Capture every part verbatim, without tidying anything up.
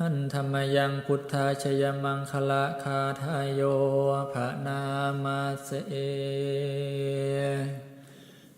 Handa mayaṃ buddhajayamaṅgalagāthāyo bhaṇāma se.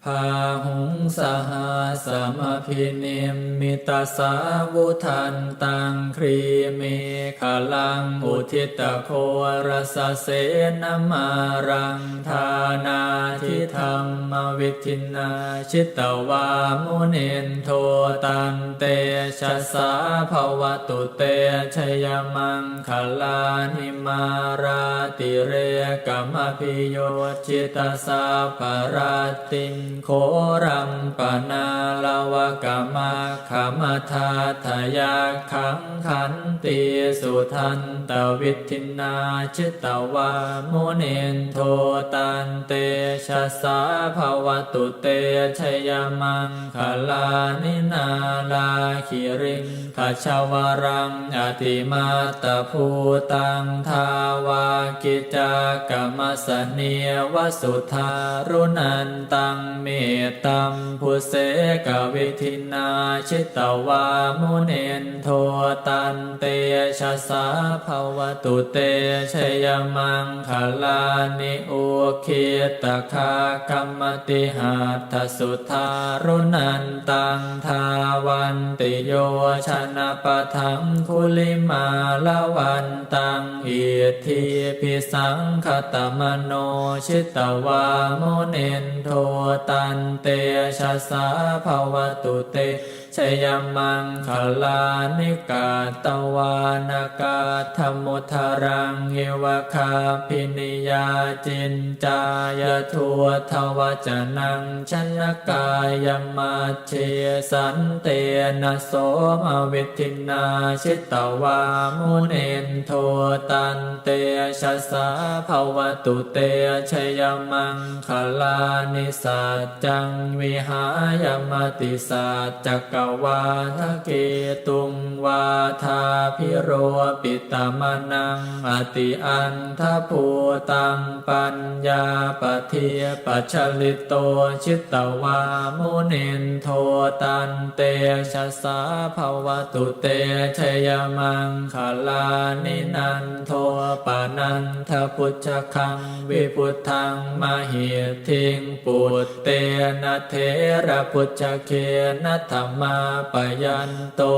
Bāhuṃ sahassamabhinimmitasāvudhantaṃ, grīmekhalaṃ uditaghorasasenamāraṃ, dānādidhammavidhinā jitavā munindo, tantejasā bhavatu te jayamaṅgalāni. Mārātirekamabhiyujjhitasabbarattiṃ, ghorampanāḷavakamakkhamathaddhayakkhaṃ, khantīsudantavidhinā jitavā munindo, tantejasā bhavatu te jayamaṅgalāni. Nāḷāgiriṃ gajavaraṃ atimattabhūtaṃ, dāvaggicakkamasanīva sudāruṇantaṃ, mettambusekavidhinā jitavā munindo, tantejasā bhavatu te jayamaṅgalāni. Ukkhittakhaggamatihatthasudāruṇantaṃ, dhāvantiyojanapathaṅgulimālavantaṃ, iddhībhisaṅkhatamano jitavā munindo, tantejasā bhavatu te jayamaṅgalāni. Katvāna kaṭṭhamudaraṃ iva gabbhinīyā, ciñcāya duṭṭhavacanaṃ janakāyamajjhe, santena somavidhinā jitavā munindo, tantejasā bhavatu te jayamaṅgalāni. Sac ccaṃ vihāya matisaccakavādaketuṃ, vādābhiropitamanaṃ atiandhabhūtaṃ, paññāpadīpajalito jitavā munindo, tantejasā bhavatu te jayamaṅgalāni. Nandopanandabhujagaṃ vibudhaṃ mahiddhiṃ, put tena therabhujagena damāpayanto,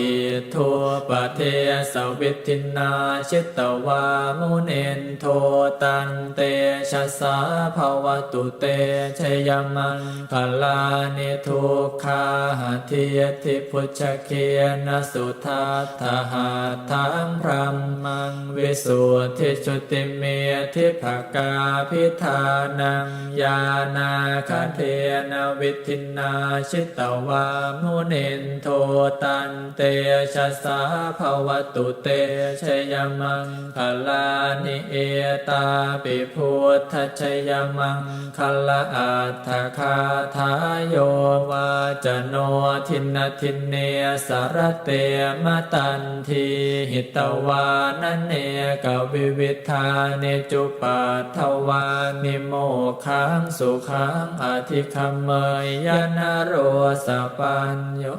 iddhūpadesavidhinā jitavā munindo, tantejasā bhavatu te jayamaṅgalāni. Duggāhadiṭṭhibhujagena sudaṭ ṭhahatthaṃ, brahmaṃ visuddhijutimiddhibakābhidhānaṃ, ñāṇāgadena vidhinā jitavā munindo, tantejasā bhavatu te jayamaṅgalāni. Etāpi buddhajayamaṅ galaaṭṭhagāthā, yo vācano dinadine sarate matandī, hitvānanekavividhāni cupaddavāni, mokkhaṃ sukhaṃ adhigameyya naro sapañño.